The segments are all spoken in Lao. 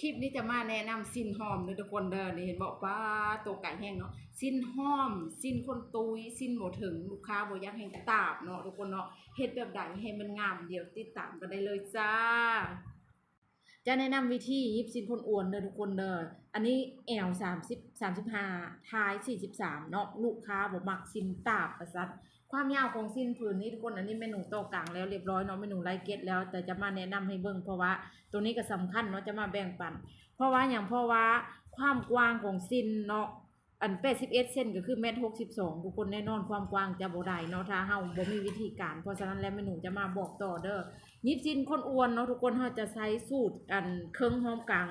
ຄລິບນີ້ຈະມາແນະນຳສິ້ນຫອມເດີທຸກຄົນເດີ. ນີ້ເຫັນບໍ່ ປາໂຕ ໄກແຮງເນາະ. ສິ້ນຫອມ, ສິ້ນຄົນຕຸ້ຍ, ສິ້ນບໍ່ເຖິງ, ລູກຄ້າບໍ່ຢາກໃຫ້ຕາບເນາະທຸກຄົນເນາະ. ເຮັດແບບໃດໃຫ້ມັນງາມ? ດຽວຕິດຕາມກັນໄດ້ເລີຍຈ້າ. ຈະແນະນຳວິທີຫຍິບສິ້ນຄົນອ້ວນເດີທຸກຄົນເດີ. ອັນນີ້ແອວສາມສິບ ສາມສິບຫ້າ ທ້າຍສີ່ສິບສາມເນາະ. ລູກຄ້າບໍ່ມັກສິ້ນຕາບວ່າຊັ້ນ. ຄວາມຍາວຂອງສິ້ນຜືນນີ້ທຸກຄົນ, ອັນນີ້ແມ່ໜູຕໍ່ກາງແລ້ວລຽບຮ້ອຍເນາະ, ແມ່ໜູໄລ່ເກັດແລ້ວ, ແຕ່ຈະມາແນະນຳໃຫ້ເບິ່ງ ເພາະວ່າໂຕນີ້ກໍສຳຄັນເນາະ, ຈະມາແບ່ງປັນ. ເພາະວ່າຫຍັງ? ເພາະວ່າຄວາມກວ້າງຂອງສິ້ນເນາະ, ອັນ ແປດສິບເອັດເຊັນ ກໍຄືແມັດຫົກສິບສອງ ທຸກຄົນ, ແນ່ນອນຄວາມກວ້າງຈະບໍ່ໄດ້ເນາະ ຖ້າເຮົາບໍ່ມີວິທີການ. ເພາະສະນັ້ນແລ້ວ ແມ່ໜູຈະມາບອກຕໍ່ເດີ. ຫຍິບສິ້ນຄົນອ້ວນເນາະທຸກຄົນ, ເຮົາຈະໃຊ້ສູດ ອັນ ເຄິ່ງຮ່ອມກາງ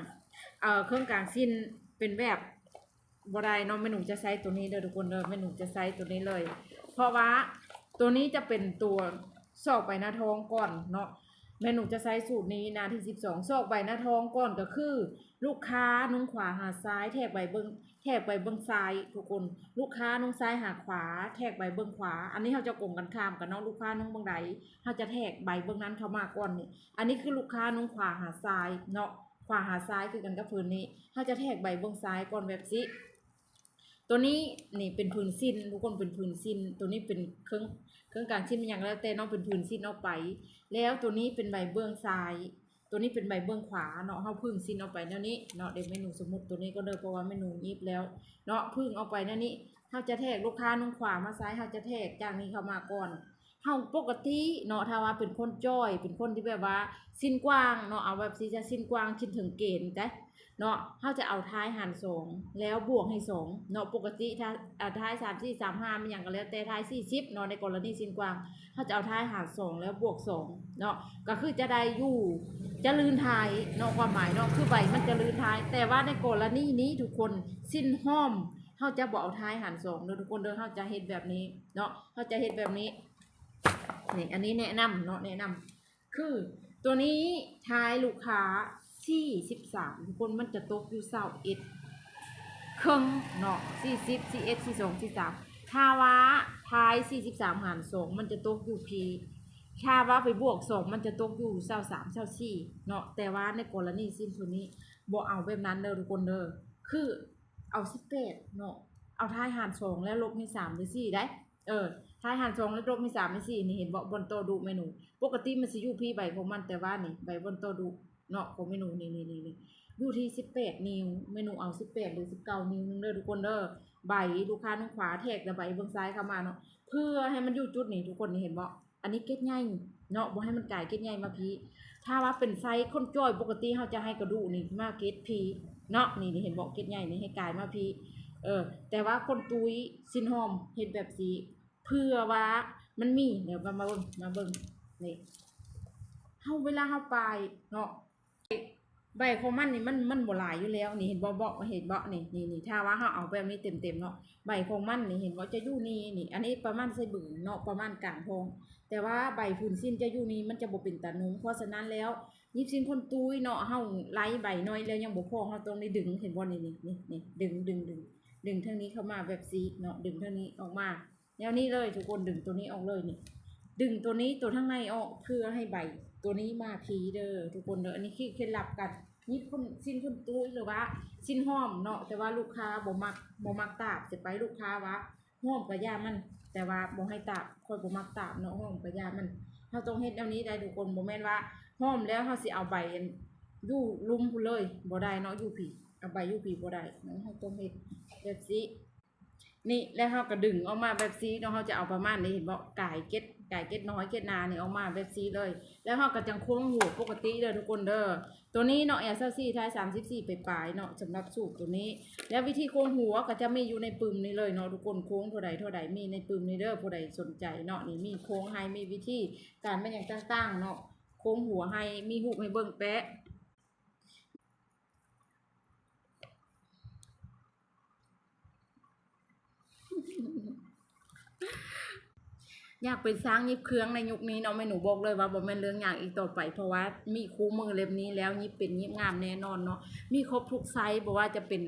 ເອີ ເຄິ່ງກາງສິ້ນເປັນແບບ ບໍ່ໄດ້ເນາະ, ແມ່ໜູຈະໃຊ້ໂຕນີ້ເດີທຸກຄົນເດີ, ແມ່ໜູຈະໃຊ້ໂຕນີ້ເລີຍ ເພາະວ່າໂຕນີ້ຈະເປັນຕົວຊອກໃບໜ້າທ້ອງກ່ອນເນາະ. ແມ່ໜູຈະໃຊ້ສູດນີ້ ໜ້າທີສິບສອງ ຊອກໃບໜ້າທ້ອງກ່ອນ ກໍຄືລູກຄ້ານຸ່ງຂວາຫາຊ້າຍ ແທກໃບເບິ່ງ ແທກໃບເບິ່ງຊ້າຍທຸກຄົນ, ລູກຄ້ານຸ່ງຊ້າຍຫາຂວາ ແທກໃບເບິ່ງຂວາ. ອັນນີ້ເຮົາຈະກົງກັນຂ້າມກັນເນາະ, ລູກຄ້ານຸ່ງເບິ່ງໃດ ເຮົາຈະແທກໃບເບິ່ງນັ້ນເຂົ້າມາກ່ອນນີ້. ອັນນີ້ຄືລູກຄ້ານຸ່ງຂວາຫາຊ້າຍເນາະ, ຂວາຫາຊ້າຍຄືກັນກັບຜືນນີ້, ເຮົາຈະແທກໃບເບິ່ງຊ້າຍກ່ອນແບບຊີ້. ໂຕນີ້ນີ້ເປັນຜືນສິ້ນທຸກຄົນ, ເປັນຜືນສິ້ນ, ໂຕນີ້ເປັນເຄິ່ງ ເຄິ່ງກາງສິ້ນ ແມ່ນຫຍັງກໍແລ້ວແຕ່ເນາະ, ເປັນຜືນສິ້ນອອກໄປ. ແລ້ວໂຕນີ້ເປັນໃບເບື້ອງຊ້າຍ, ໂຕນີ້ເປັນໃບເບື້ອງຂວາເນາະ. ເຮົາຜຶ່ງສິ້ນອອກໄປແນວນີ້ເນາະ, ດຽວແມ່ໜູສົມມຸດໂຕນີ້ກ່ອນເດີ ເພາະວ່າແມ່ໜູຫຍິບແລ້ວເນາະ, ຜຶ່ງອອກໄປແນວນີ້. ເຮົາຈະແທກລູກຄ້ານຸ່ງຂວາມາຊ້າຍ, ເຮົາຈະແທກຈາກນີ້ເຂົ້າມາກ່ອນ. ເຮົາປົກກະຕິເນາະ ຖ້າວ່າເປັນຄົນຈ່ອຍ ເປັນຄົນທີ່ແບບວ່າສິ້ນກວ້າງເນາະ, ເອົາແບບຊີ້ ຈະສິ້ນກວ້າງ ຊິເຖິງເກນໄດ໋ເນາະ, ເຮົາຈະເອົາທ້າຍຫານສອງ ແລ້ວບວກໃຫ້ສອງເນາະ. ປົກກະຕິ ຖ້າ ອ່າ ທ້າຍສາມສິບ ສາມສິບຫ້າ ແມ່ນຫຍັງກໍແລ້ວແຕ່, ທ້າຍສີ່ສິບເນາະ, ໃນກໍລະນີສິ້ນກວ້າງ ເຮົາຈະເອົາທ້າຍຫານສອງ ແລ້ວບວກສອງເນາະ, ກໍຄືຈະໄດ້ຢູ່ ຈະລື່ນທ້າຍເນາະ, ຄວາມໝາຍເນາະ ຄືໃບມັນຈະລື່ນທ້າຍ. ແຕ່ວ່າໃນກໍລະນີນີ້ທຸກຄົນ, ສິ້ນຫອມ ເຮົາຈະບໍ່ເອົາທ້າຍຫານສອງເດີທຸກຄົນເດີ, ເຮົາຈະເຮັດແບບນີ້ເນາະ, ເຮົາຈະເຮັດແບບນີ້. ນີ້ ອັນນີ້ແນະນຳເນາະ, ແນະນຳ ຄືຕົວນີ້ທ້າຍລູກຄ້າສີ່ສິບສາມ ທຸກຄົນ, ມັນຈະຕົກຢູ່ຊາວເອັດເຄິ່ງເນາະ, ສີ່ສິບ ສີ່ເອັດ ສີ່ສອງ ສີ່ສາມ. ຖ້າວ່າທ້າຍສີ່ສິບສາມຫານສອງ ມັນຈະຕົກຢູ່ພີ້, ຖ້າວ່າໄປບວກສອງ ມັນຈະຕົກຢູ່ຊາວສາມ ຊາວສີ່ເນາະ. ແຕ່ວ່າໃນກໍລະນີສິ້ນຕົວນີ້ບໍ່ເອົາແບບນັ້ນເດີທຸກຄົນເດີ, ຄືເອົາສິບແປດເນາະ, ເອົາທ້າຍຫານສອງ ແລ້ວລົບໃຫ້ສາມ ຫຼື ສີ່ໄດ໋. ເອີ ທ້າຍຫານສອງ ແລ້ວລົບໃຫ້ສາມ ໃຫ້ສີ່ ນີ້ ເຫັນບໍ່? ບ່ອນຕໍ່ດຸແມ່ໜູ, ປົກກະຕິມັນຊິຢູ່ພີ້ໃບຂອງມັນ, ແຕ່ວ່ານີ້ ໃບບ່ອນຕໍ່ດຸເນາະ ຂອງແມ່ໜູນີ້ ນີ້ ນີ້ ນີ້ ຢູ່ທີ່ສິບແປດນິ້ວ. ແມ່ໜູເອົາສິບແປດ ຫຼື ສິບເກົ້ານິ້ວໜຶ່ງເດີທຸກຄົນເດີ. ໃບລູກຄ້ານຸ່ງຂວາແທກແຕ່ໃບເບື້ອງຊ້າຍເຂົ້າມາເນາະ, ເພື່ອໃຫ້ມັນຢູ່ຈຸດນີ້ທຸກຄົນ, ນີ້ ເຫັນບໍ່? ອັນນີ້ເກັດໃຫຍ່ເນາະ, ບໍ່ໃຫ້ມັນກາຍເກັດໃຫຍ່ມາພີ້. ຖ້າວ່າເປັນໄຊຄົນຈ່ອຍ ປົກກະຕິເຮົາຈະໃຫ້ກະດູກນີ້ມາເກັດພີ້ເນາະ, ນີ້ ນີ້ ເຫັນບໍ່? ເກັດໃຫຍ່ນີ້ໃຫ້ກາຍມາພີ້. ເອີ ແຕ່ວ່າຄົນຕຸ້ຍ ສິ້ນຫອມເຮັດແບບຊີ້ ເພື່ອວ່າມັນມີ, ດຽວມາ ມາເບິ່ງ ມາເບິ່ງ ນີ້ ເຮົາ ເວລາເຮົາປາຍເນາະ, ໃບຂອງມັນນີ້ ມັນ ມັນບໍ່ຫຼາຍຢູ່ແລ້ວ ນີ້ ເຫັນບໍ່? ເບາະ ເຫັນບໍ່? ນີ້ ນີ້ ນີ້ ຖ້າວ່າເຮົາເອົາແບບນີ້ເຕັມໆເນາະ, ໃບຂອງມັນນີ້ ເຫັນບໍ່? ຈະຢູ່ນີ້ ນີ້ ອັນນີ້ປະມານໄຊບຶງເນາະ, ປະມານກາງທ້ອງ. ແຕ່ວ່າໃບຜືນສິ້ນຈະຢູ່ນີ້ ມັນຈະບໍ່ເປັນຕານຸ່ງ. ເພາະສະນັ້ນແລ້ວ ຫຍິບສິ້ນຄົນຕຸ້ຍເນາະ, ເຮົາໄລ່ໃບນ້ອຍແລ້ວຍັງບໍ່ພໍ, ເຮົາຕ້ອງໄດ້ດຶງ, ເຫັນບໍ່? ນີ້ ນີ້ ນີ້ ນີ້ ດຶງ ດຶງ ດຶງ ດຶງທາງນີ້ເຂົ້າມາແບບຊີ້ເນາະ, ດຶງທາງນີ້ອອກມາ ແນວນີ້ເລີຍທຸກຄົນ, ດຶງຕົວນີ້ອອກເລີຍນີ້, ດຶງຕົວນີ້ ຕົວທາງໃນອອກ ເພື່ອໃຫ້ໃບຕົວນີ້ມາພີ້ເດີທຸກຄົນເດີ. ອັນນີ້ຄືເຄັດລັບການຫຍິບ ສິ້ນຄົນຕຸ້ຍ ຫຼືວ່າສິ້ນຫອມເນາະ, ແຕ່ວ່າລູກຄ້າບໍ່ມັກ ບໍ່ມັກຕາບ, ຈະໄປລູກຄ້າວ່າຫອມກະຢ່າມັນ, ແຕ່ວ່າບໍ່ໃຫ້ຕາບ, ຂ້ອຍບໍ່ມັກຕາບເນາະ, ຫອມກະຢ່າມັນ. ເຮົາຕ້ອງເຮັດແນວນີ້ໄດ໋ທຸກຄົນ, ບໍ່ແມ່ນວ່າຫອມແລ້ວເຮົາຊິເອົາໃບຢູ່ລຸ່ມພຸ້ນເລີຍ ບໍ່ໄດ້ເນາະ, ຢູ່ພີ້ ເອົາໃບຢູ່ພີ້ບໍ່ໄດ້ເນາະ, ເຮົາຕ້ອງເຮັດແບບຊີ້. ນີ້ ແລ້ວເຮົາກໍດຶງອອກມາແບບຊີ້ເນາະ, ເຮົາຈະເອົາປະມານນີ້ ເຫັນບໍ່? ກາຍເກັດ ກາຍເກັດນ້ອຍເກັດໜານີ້ອອກມາແບບຊີ້ເລີຍ, ແລ້ວເຮົາກໍຈັ່ງໂຄ້ງຫົວປົກກະຕິເດີທຸກຄົນເດີ. ຕົວນີ້ເນາະ ແອວຊາວສີ່ ທ້າຍສາມສິບສີ່ປາຍໆເນາະ, ສຳລັບສູດຕົວນີ້. ແລ້ວວິທີໂຄ້ງຫົວກໍຈະມີຢູ່ໃນປຶ້ມນີ້ເລີຍເນາະທຸກຄົນ, ໂຄ້ງເທົ່າໃດເທົ່າໃດມີໃນປຶ້ມນີ້ເດີ, ຜູ້ໃດສົນໃຈເນາະ. ນີ້ມີໂຄ້ງໃຫ້ ມີວິທີການແມ່ນຫຍັງຕ່າງໆເນາະ, ໂຄ້ງຫົວໃຫ້ ມີຮູບໃຫ້ເບິ່ງແປະ. ຢາກເປັນຊ່າງຫຍິບເຄື່ອງໃນຍຸກນີ້ເນາະ, ແມ່ໜູບອກເລີຍວ່າບໍ່ແມ່ນເລື່ອງຍາກອີກຕໍ່ໄປ, ເພາະວ່າມີຄູ່ມືເຫຼັ້ມນີ້ແລ້ວ ຫຍິບເປັນຫຍິບງາມແນ່ນອນເນາະ. ມີຄົບທຸກໄຊ, ບໍ່ວ່າຈະເປັນ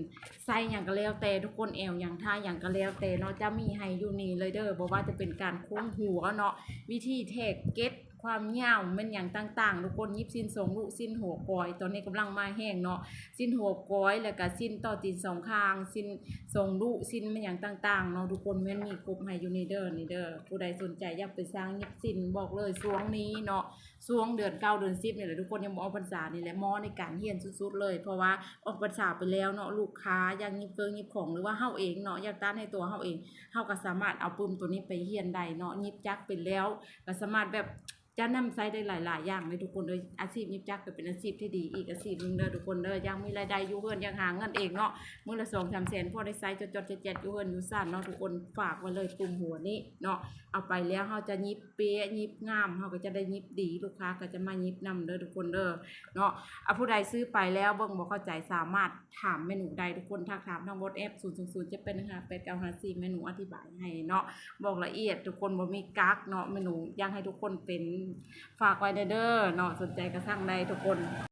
ໄຊຫຍັງກໍແລ້ວແຕ່ທຸກຄົນ, ແອວຫຍັງ ທ່າຫຍັງກໍແລ້ວແຕ່ເນາະ, ຈະມີໃຫ້ຢູ່ນີ້ເລີຍເດີ. ບໍ່ວ່າຈະເປັນການໂຄ້ງຫົວເນາະ, ວິທີແທກເກັດ ຄວາມຍາວແມ່ນຫຍັງຕ່າງໆ ທຸກຄົນ. ຫຍິບສິ້ນສອງລຸ ສິ້ນຫົວກອຍ ຕອນນີ້ກຳລັງມາແຮງເນາະ ສິ້ນຫົວກອຍ ແລ້ວກະສິ້ນຕໍ່ຕີນສອງຂ້າງ ສິ້ນສອງລຸ ສິ້ນແມ່ນຫຍັງຕ່າງໆເນາະ ທຸກຄົນ ແມ່ນມີຄົບໃຫ້ຢູ່ນີ້ເດີ ນີ້ເດີ. ຜູ້ໃດສົນໃຈຢາກເປັນຊ່າງຫຍິບສິ້ນ ບອກເລີຍ ຊ່ວງນີ້ເນາະ ຊ່ວງເດືອນເກົ້າເດືອນສິບນີ້ແຫຼະ ທຸກຄົນ ຍັງບໍ່ອອກພັນສານີ້ແຫຼະ ເໝາະໃນການຮຽນສຸດໆເລີຍ ເພາະວ່າອອກພັນສາໄປແລ້ວເນາະ ລູກຄ້າຢາກຫຍິບເຄື່ອງຫຍິບຂອງ ຫຼືວ່າເຮົາເອງເນາະ ຢາກຕັດໃຫ້ຕົວເຮົາເອງ ເຮົາກໍສາມາດເອົາປຶ້ມໂຕນີ້ໄປຮຽນໄດ້ເນາະ ຫຍິບຈັກເປັນແລ້ວ ກໍສາມາດແບບ ຈະນຳໃຊ້ໄດ້ຫຼາຍໆຢ່າງເລີຍ ທຸກຄົນເອີຍ. ອາຊີບຫຍິບຈັກກໍເປັນອາຊີບທີ່ດີອີກອາຊີບໜຶ່ງເດີ ທຸກຄົນເດີ. ຢາກມີລາຍໄດ້ຢູ່ເຮືອນ ຢາກຫາເງິນເອງເນາະ ມື້ລະສອງສາມແສນ ພໍໄດ້ໃຊ້ຈອດໆແຈດໆຢູ່ເຮືອນຢູ່ຊານເນາະ ທຸກຄົນ. ຝາກໄວ້ເລີຍ ປຸ່ມຫົວນີ້ເນາະ ເອົາໄປແລ້ວເຮົາຈະຫຍິບເປະ ຫຍິບງາມ ເຮົາກໍຈະໄດ້ຫຍິບດີ ລູກຄ້າກໍຈະມາຫຍິບນຳເດີ ທຸກຄົນເດີເນາະ. ອາ ຜູ້ໃດຊື້ໄປແລ້ວເບິ່ງບໍ່ເຂົ້າໃຈ ສາມາດຖາມແມ່ໜູໄດ້ ທຸກຄົນ. ທັກຖາມທາງ WhatsApp ສູນສອງສູນເຈັດແປດໜຶ່ງຫ້າແປດເກົ້າຫ້າສີ່ ແມ່ໜູອະທິບາຍໃຫ້ເນາະ ບອກລະອຽດ ທຸກຄົນ ບໍ່ມີກັກເນາະ. ແມ່ໜູຢາກໃຫ້ທຸກຄົນເປັນ ຝາກໄວ້ແດ່ເດີເນາະ ສົນໃຈກໍສັ່ງໄດ້ ທຸກຄົນ.